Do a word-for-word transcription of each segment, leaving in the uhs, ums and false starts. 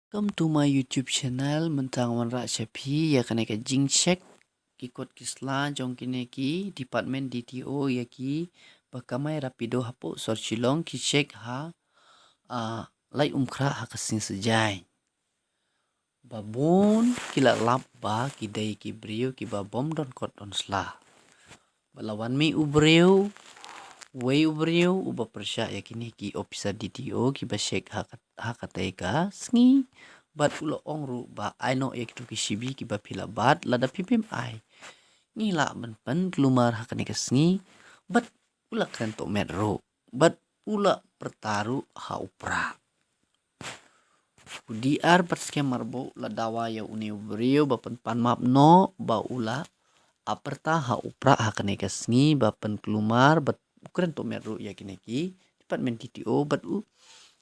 Welcome to my YouTube channel, mynta nga wanrah sha phi ïa kane ka jingcheck ki kot ki sla jong kine ki department D T O ïa ki ba kamai rapido hapoh sor Shillong ki check ha, ah, Laitumkhrah ha ka sngi Saitjaiñ. Ba bun ki la lap ba ki dei ki briew kiba bym don kot don sla. Ba la wan mih u briew, wei u briew uba pyrshah ïa kine ki officer D T O kiba check ha ka, ha katei ka sngi. Bad u la ong ruh ba ai noh ïa kitu ki shibi kiba phi la bat, lada phi phim ai, ngi lah ban pynkulmar ha kane ka sngi. Bad u la kren tohmet ruh, bad u la pyrta ruh ha u Prah. U D R Batskhem Myrboh u la dawa ïa une u briew ba pynpan map noh ba u la, ah, pyrta ha u Prah ha kane ka sngi ba pynkulmar, bad u kren tohmet ruh ïa kine ki department D T O. Bad u,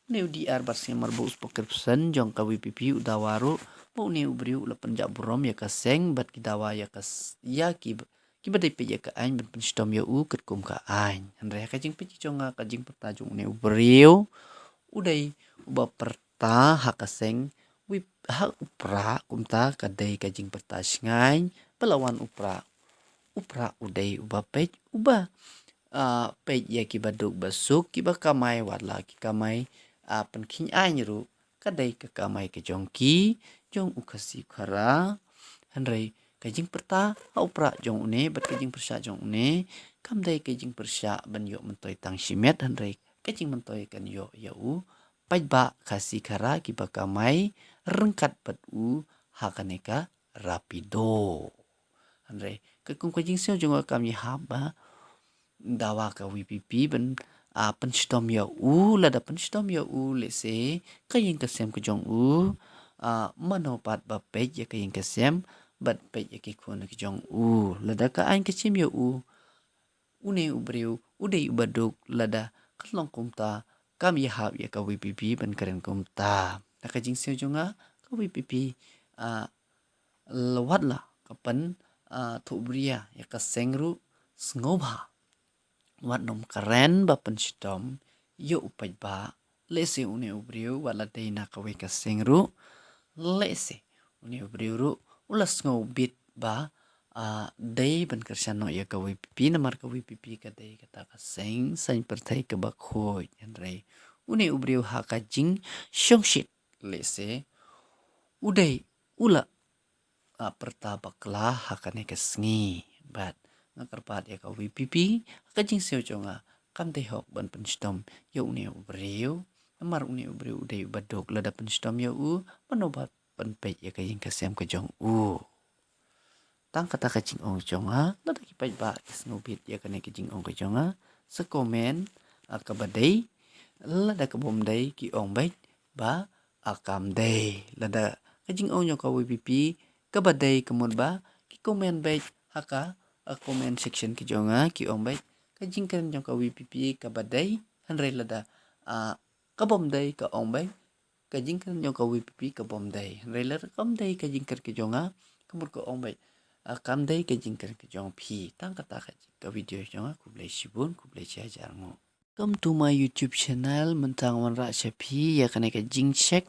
une u D R Batskhem Myrboh, u spokesperson jong ka V P P, u dawa ruh ba une u briew u la pynjah burom ïa ka seng bad ki dawa ïa ka s-, ïa ki kiba dei peit ïa ka aiñ ban pynshitom ïa u katkum ka aiñ. Hynrei ha ka jingpeit jong nga, ka jingpyrta jong une u briew u dei uba pyrta ha ka seng, wei ha u Prah, kumta ka dei ka jingpyrta shngaiñ. Ba la wan u Prah, u Prah u dei uba peit, uba, ah, peit ïa kiba duk ba suk, kiba kamai, wat la ki kamai, ah, pynkheiñ aiñ ruh, ka dei ka kamai ka jong ki, jong u Khasi Khara. Hynrei ka jingpyrta ha u Prah jong une bad ka jingpyrshah jong une kam dei ka jingpyrshah ban ïoh myntoi tang shimet, hynrei ka jingmyntoi kan ïoh ïa u paidbah Khasi Khara kiba kamai ryngkat bad u ha kane ka rapido. Hynrei katkum ka jingsngew jong nga kam ïahap ba dawa ka V P P ban, ah, pynshitom ïa u. Lada pynshitom ïa u, lehse ka ïing ka sem ka jong u, ah, mano pat ba peit ïa ka ïing ka sem bad peit ïa ki khun ki jong u. Lada ka aiñ ka shim ïa u, une u briew u dei uba duk, lada ka long kumta kam ïahap ïa ka V P P ban kren kumta. Ha ka jingsngew jong nga, ka V P P, ah, la wat la ka pyn, ah, thuh bria ïa ka seng ruh, sngewbha wat nym kren ba pynshitom ïa u paidbah. Lehse une u briew wat la dei na kawei ka seng ruh, lehse une u briew ruh u la sngew bit ba, ah, dei ban kyrshan noh ïa ka V P P, namar ka V P P ka dei kata ka seng saiñ pyrthei kaba khuid. Hynrei une u briew ha ka jingshongshit, lehse u dei u la, ah, pyrta bakla ha kane ka sngi. Bad nga kyrpad ïa ka V P P, ha ka jingsngew jong nga kam dei hok ban pynshitom ïa une u briew. Namar une u briew u dei uba duk, lada pynshitom ïa u, mano ba pynpeit ïa ka ïing ka sem ka jong u. Tang kata ka jingong jong nga, lada ki paidbah ki sngew bit ïa kane ka jingong ka jong nga, sa comment, ah, kaba dei, lada ka bym dei ki ong beit ba, ah, kam dei. Lada ka jingong jong ka V P P kaba dei, ka mut ba ki comment beit ha ka, ah, comment section ka jong nga, ki ong beit ka jingkren jong ka V P P kaba dei, hynrei lada, ah, ka bym dei, ka ong beit ka jingkren jong ka V P P ka bym dei. Hynrei lada kam dei ka jingkren ka jong nga, ka mut ka ong beit, ah, kam dei ka jingkren ka jong phi. Tang kata ka, ka video jong nga, khublei shibun, khublei shihajar nguh. Welcome to my YouTube channel, mynta nga wanrah sha phi ïa kane ka jingcheck